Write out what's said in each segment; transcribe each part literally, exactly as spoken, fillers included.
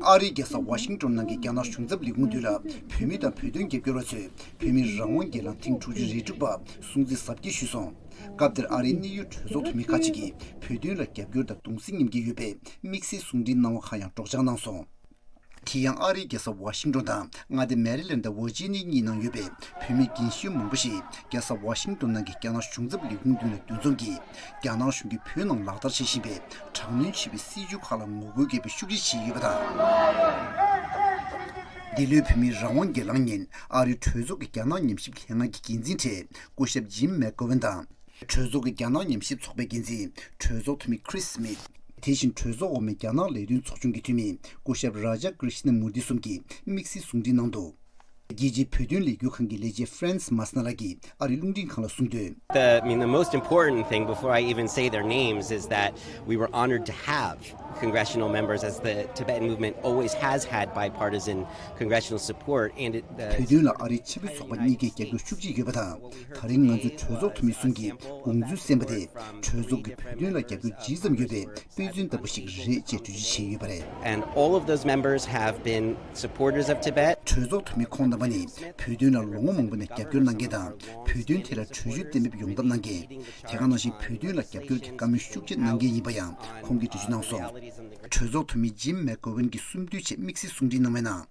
ཨ་རིའི་རྒྱལ་ས་ཝ་ཤིང་ཏོན་ནང་གི་རྒྱ་ནག་གཞུང་ཚབ་ལས་ཁུངས་མདུན་ལ་བོད་མི་དང་བོད་དོན་རྒྱབ་སྐྱོར་བ་ཚོས་བོད་མིའི་རང་དབང་སྒེར་ལངས་ཐེངས་དྲུག་ཅུ་རེ་དྲུག་པ་སྲུང་བརྩི་གཟབ་རྒྱས་ཞུས་སོང་། སྐབས་དེར་ཨ་རིའི་གནད་ཡོད་གྲོས་ཚོགས་འཐུས་མི་ཁག་ཅིག་གིས་བོད་དོན་ལ་རྒྱབ་སྐྱོར་དང་གདུང་སེམས་མཉམ་སྐྱེད་ཡོད་པའི་དམིགས་བསལ་གསུང་འཕྲིན་གནང་བ་ཁག་ཡང་སྒྲོག་སྦྱང་གནང་སོང་། དེ་ཡང་ཨ་རིའི་རྒྱལ་ས་ཝ་ཤིང་ཏོན་དང་མངའ་སྡེ་མེ་རི་ལེན་དང་ཝར་ཇི་ནི་གཉིས་ནང་ཡོད་པའི་བོད་མི་རྒན་གཞོན་མང་པོ་ཞིག་རྒྱལ་ས་ཝ་ཤིང་ཏོན་ནང་གི་རྒྱ་ནག་གཞུང་ཚབ་ལས་ཁུངས་མདུན་ལ་འདུ་འཛོམས་ཀྱིས། རྒྱ་ནག་གཞུང་གིས་བོད་ནང་ལག་བསྟར་བྱེད་བཞིན་པའི་དྲག་གནོན་བྱེད་པའི་སྲིད་བྱུས་ཁག་ལ་ངོ་རྒོལ་སྐད་འབོད་ཤུགས་ཆེ་བྱས་ཡོད་པ་དང་། འདི་ལོའི་བོད་མིའི་རང་དབང་སྒེར་ལངས་ཉིན་ཨ་རིའི་གྲོས་ཚོགས་ཀྱི་རྒྱ་ནག་ཉམས་ཞིབ་ལྷན་ཁང་གི་འགན་འཛིན་གྲས་སྐུ་ཞབས་ཇིམ་མེག་གོ་ཝན་དང་། གྲོས་ཚོགས་ཀྱི་རྒྱ་ནག་ཉམས་ཞིབ་ཚོགས་པའི་འགན་འཛིན་གྲོས་ཚོགས་འཐུས་མི་ཁྲིས་སྨིད། དེ་བཞིན་གྲོས་ཚོགས་འོག་མའི་རྒྱ་ནག་ལས་དོན་ཚོགས་ཆུང་གི་འཐུས་མི་སྐུ་ཞབས་རཱ་ཇཱ་ཀྲི་ཤི་ན་མུར་ཏི་གསུམ་གྱིས་དམིགས་བསལ་གསུང་འཕྲིན་གནང་འདུག་རྒྱལ་སྤྱིའི་བོད་དོན་ལས་འགུལ་ཁང་གི་ལས་བྱེད་ཧྥ་རན་སི་མཱ་སི་ན་ལགས་ཀྱིས་ཨ་རིའི་རླུང་འཕྲིན་ཁང་ལ་གསུངས་དོན། The, I mean, the most important thing before I even say their names is that we were honored to have congressional members, as the Tibetan movement always has had bipartisan congressional support, and it, the བོད་དོན་ལ་ཨ་རིའི་ཆབ་སྲིད་ཚོགས་པ་གཉིས་ཀས་རྒྱབ་སྐྱོར་ཤུགས་ཆེ་ཡོད་པ་དང་། ད་རིང་ང་ཚོའི་གྲོས་ཚོགས་འཐུས་མི་གསུམ་གྱིས་དགོངས་ཚུལ་གསན་པ་དེ་གྲོས་ཚོགས་ཀྱི་བོད་དོན་ལ་རྒྱབ་སྐྱོར་ཇི་ཙམ་ཡོད་པའི་དཔེ་མཚོན་ལྟ་བུ་ཞིག་རེད་ཅེས་འགྲེལ་བརྗོད་བྱས་ཡོད་པ་རེད། And all of those members have been supporters of Tibet. གྲོས་ཚོགས་འཐུས་མི་ཁོང་རྣམ་པ་ནི་བོད་དོན་ལ་ལོ་ངོ་མང་པོ་ནས་རྒྱབ་སྐྱོར་གནང་མཁན་དང་། བོད་དོན་ཐད་ལ་གྲོས་ཆོད་གཏན་འབེབས་ཡོང་ཐབས་གནང་མཁན། དེ་ག་ནང་བཞིན་བོད་དོན་ལ་རྒྱབ་སྐྱོར་གྱི་བཀའ་མོལ་ཤུགས་ཆེ་གནང་མཁན་ཡིན་པ་ཡང་ཁོང་གིས་འགྲེལ་བརྗོད་གནང་སོང་། གྲོས་ཚོགས་འཐུས་མི་ཇིམ་མེག་གོ་ཝན་གྱིས་གསུམ་དུས་ཆེད་དམིགས་བསལ་གསུང་འཕྲིན་གནང་བའི་ནང་།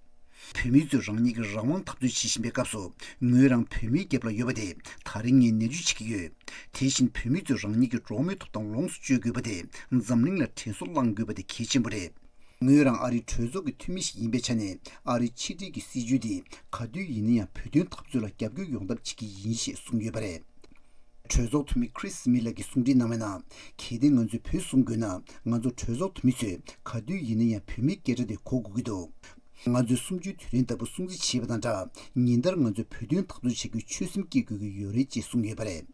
བོད་མི་ཚོས་རང་ཉིད་ཀྱི་རང་དབང་འཐབ་རྩོད་བྱེད་བཞིན་པའི་སྐབས་སུ། ངོས་རང་བོད་མིའི་རྒྱབ་ལ་ཡོད་པ་དེ་ད་རིང་ངས་ནན་བརྗོད་བྱེད་ཀྱི་ཡོད། དེ་བཞིན་བོད་མི་ཚོས་རང་ཉིད་ཀྱི་གྲོགས་མོའི་ཐོབ་ཐང་ལོངས་སུ་སྤྱོད་དགོས་པ་དེ་འཛམ་གླིང་ལ་དྲན་གསོ་བསླང་དགོས་པ་དེ་གལ་ཆེན་པོ་རེད། ངོས་རང་ཨ་རིའི་གྲོས་ཚོགས་ཀྱི་འཐུས་མི་ཞིག་ཡིན་པའི་ཆ་ནས་ཨ་རིའི་ཕྱི་འབྲེལ་གྱི་སྲིད་བྱུས་དེ་ག་དུས་ཡིན་ན་ཡང་བོད་དོན་འཐབ་རྩོད་ལ་རྒྱབ་སྐྱོར་ཡོང་ཐབས་བྱེད་ཀྱི་ཡིན་ཞེས་གསུངས་ཡོད་པ་རེད། གྲོས་ཚོགས་འཐུས་མི་ཁྲིས་སྨིད་ལགས་ཀྱིས་གསུང་འཕྲིན་གནང་བའི་ནང་། གལ་ཏེ་ང་ཚོས་བོད་བཟུང་དགོས་ན། ང་ཚོ་གྲོས་ཚོགས་འཐུས་མི་ཚོས་ག་དུས་ཡིན་ན་ཡང་བོད་མིའི་སྐད་སྒྲ་དེ་གོ་དགོས་ཀྱི་འདུག་ང་ཚོས་གསུམ་བཅུའི་དུས་དྲན་ལྟ་བུ་སྲུང་བརྩི་བྱས་པ་དང་སྦྲགས། ཉིན་ལྟར་ང་ཚོས་བོད་དོན་འཐབ་རྩོད་བྱ་རྒྱུའི་ཆོད་སེམས་བསྐྱེད་དགོས་ཀྱི་ཡོད་རེད་ཅེས་གསུངས་ཡོད་པ་རེད།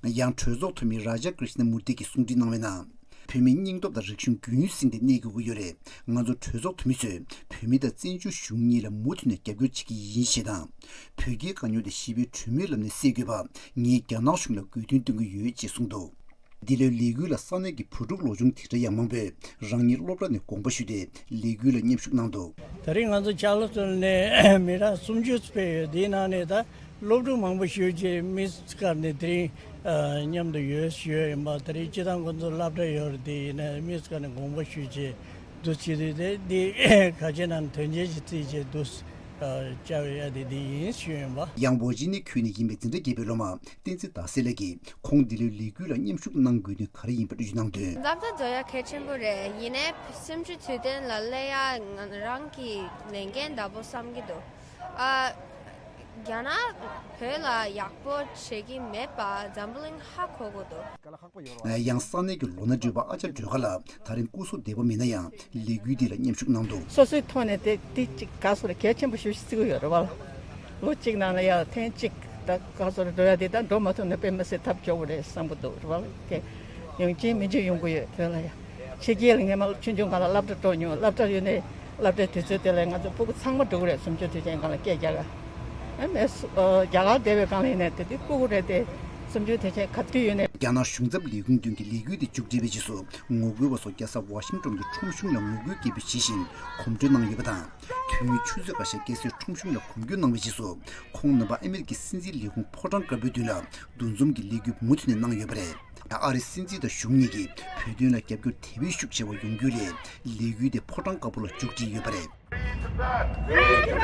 ཡང་གྲོས་ཚོགས་འཐུས་མི་རཱ་ཇཱ་ཀྲི་ཤི་ན་མུར་ཏི་གིས་གསུང་འཕྲིན་གནང་བའི་ནང་། བོད་མིའི་སྙིང་སྟོབས་དང་རིག་གཞུང་རྒྱུན་སྲིང་དེ་གནས་དགོས་ཀྱི་ཡོད་རེད། ང་ཚོ་གྲོས་ཚོགས་འཐུས་མི་ཚོས་བོད་མི་དང་བཙན་བྱོལ་གཞུང་གཉིས་ལ་མུ་མཐུད་ནས་རྒྱབ་སྐྱོར་བྱེད་ཀྱི་ཡིན་ཞེས་དང་། བོད་རྒྱའི་དཀའ་རྙོག་དེ་ཞི་བའི་གྲོས་མོལ་ལམ་ནས་སེལ་དགོས་པ། ངས་རྒྱ་ནག་གཞུང་ལ་དགོས་འདུན་བཏོན་གྱི་ཡོད་ཅེས་གསུངས་འདུག་འདི་ལོའི་ལས་འགུལ་ལ་ས་གནས་ཀྱི་བུ་ཕྲུག་ལོ་ཆུང་དེ་འདྲ་ཡང་མང་པོས་རང་ཉིད་སློབ་གྲྭ་ནས་དགོངས་པ་ཞུས་ཏེ་ལས་འགུལ་ལ་མཉམ་ཞུགས་གནང་འདུག་ད་རིང་ང་ཚོ་ཅཱ་ལི་སི་ཊོན་ནས་མི་གྲངས་སུམ་ཅུ་ཕེབས་ཡོད། དེའི་ནང་ནས་ད་སློབ་ཕྲུག་མང་པོ་ཞིག་ཅིག་མི་སི་ཀར་ནས་དེ་རིང་ཨ་མཉམ་དུ་ཡོད་ཞུས་ཡོད་ཡིན་པ། དེ་རིང་སྤྱི་བཏང་ཁོ་ཚོ་སློབ་གྲྭ་ཡོད་རེད། དེ་ཡིན་ན་མི་སི་ཀར་ནས་དགོངས་པ་ཞུས་བྱས་འདུག་བྱེད་དུས་དེ་འདི་ག་ཅི་ནང་དོན་ཆེན་ཞིག་བརྩིས་བྱས་འདུག་ཨ་བཅར་ཡ་དེ་འདི་ཡིན་ཞུས་ཡིན་པ། ཡང་ཝར་ཇི་ནི་ཁུལ་ནས་ཡིན་པའི་འཛིན་གྲྭ་བརྒྱད་པའི་སློབ་མ་བསྟན་འཛིན་ཟླ་གསལ་ལགས་ཀྱིས་ཁོང་འདི་ལོའི་ལས་འགུལ་ལ་མཉམ་ཞུགས་གནང་དགོས་དོན་ག་རེ་ཡིན་པ་འགྲེལ་བརྗོད་གནང་དོན། འཛོམས་ས་འཛོམས་ཡ་གལ་ཆེན་པོ་རེད། ཡིན་ནའི་གསུམ་བཅུའི་དུས་དྲན་ལ་སླེབས་ཡ་ང་རང་གི་ལས་འགན་འདྲ་པོ་བསམ་གྱི་འདུག་ཨ། རྒྱ་ནག་བོད་ལ་ཡག་པོ་བྱེད་ཀྱི་མེད་པ་འཛམ་བུ་གླིང་ཧ་གོ་གི་འདུག་ཡང་ས་གནས་ཀྱི་ལོ་ན་རྒས་པ་ཨ་ཅག་སྒྲོལ་དཀར་ལགས་ད་རིང་སྐུ་གཟུགས་བདེ་པོ་མེད་ན་ཡང་ལས་འགུལ་འདི་ལ་མཉམ་ཞུགས་གནང་འདུག་སོ་སོའི་ཐོག་ནས་དེ་དེ་གཅིག་དགའ་བསུ་ལ་གལ་ཆེན་པོ་ཞེ་པོ་ཞིག་བརྩི་གི་ཡོད་རེད་བ། ལོ་གཅིག་ནང་ལ་ཡང་ཐེངས་གཅིག་ད་དགའ་བསུ་ལ་འགྲོ་ཡ་དེ་ད་འགྲོ་མ་ཐུབ་ན་དཔེ་མི་སྲིད་ཐབས་སྐྱོ་བོ་རེད་བསམ་གི་འདུག་རེད་བ། དེ་ཡོང་གི་ཡིན། མི་རྗེ་ཡོང་གི་ཡོད་བོད་ལ་ཡ། ཕྱི་རྒྱལ་ལ་སྔས་མ་ཆུང་ཆུང་སྒང་ལ་སློབ་གྲྭ་འགྲོ་མྱོང་། སློབ་གྲྭ་ཡོད་ནས་སློབ་གྲྭའི་དུས་ཚོད་དེ་ལ་ང་ཚོ་སྤུ་གུ་ཚང་མ་འགྲོ་གི་རེད། སུམ་ཅུ་དུས་ཆེན་སྒང་ལ་སྐད་རྒྱག་ག་ཨ་མས་སུ་ཨ་རྒྱ་གར་བསྡད་པའི་སྒང་ལ་ཡིན་ནས་དེ་དུས་སྤུ་གུ་རེད་དེ། སུམ་ཅུ་དུས་ཆེན་ག་དུས་ཡོད་ནས། རྒྱ་ནག་གཞུང་ཚབ་ལས་ཁུངས་མདུན་གྱི་ལས་འགུལ་དེ་མཇུག་སྒྲིལ་བའི་རྗེས་སུ་ངོ་རྒོལ་བ་ཚོ་རྒྱལ་ས་ཝ་ཤིང་ཏོན་གྱི་ཁྲོམ་གཞུང་ལ་ངོ་རྒོལ་སྐད་འབོད་བྱེད་བཞིན་གོམ་བགྲོད་གནང་ཡོད་པ་དང་། དོན་དངོས་ཆུ་ཚོད་ཁ་ཤས་སྐྱེལ་སའི་ཁྲོམ་གཞུང་ལ་གོམ་བགྲོད་གནང་བའི་རྗེས་སུ་ཁོང་རྣམ་པ་ཨ་མེ་རི་ཀའི་སྲིད་འཛིན་ལས་ཁུངས་ཕོ་བྲང་དཀར་པོའི་མདུན་ལ་འདུ་འཛོམས་ཀྱི་ལས་འགུལ་མུ་མཐུད་ནས་གནང་ཡོད་པ་རེད། ཨ་རིའི་སྲིད་འཛིན་དང་གཞུང་གཉིས་ཀྱིས་བོད་དོན་ལ་རྒྱབ་སྐྱོར་དེ་བས་ཤུགས་ཆེ་བ་ཡོང་རྒྱུ་ལས་ལས་འགུལ་དེ་ཕོ་བྲང་དཀར་པོ་ལ་མཇུག་སྒྲིལ་ཡོད་པ་རེད། Free Tibet!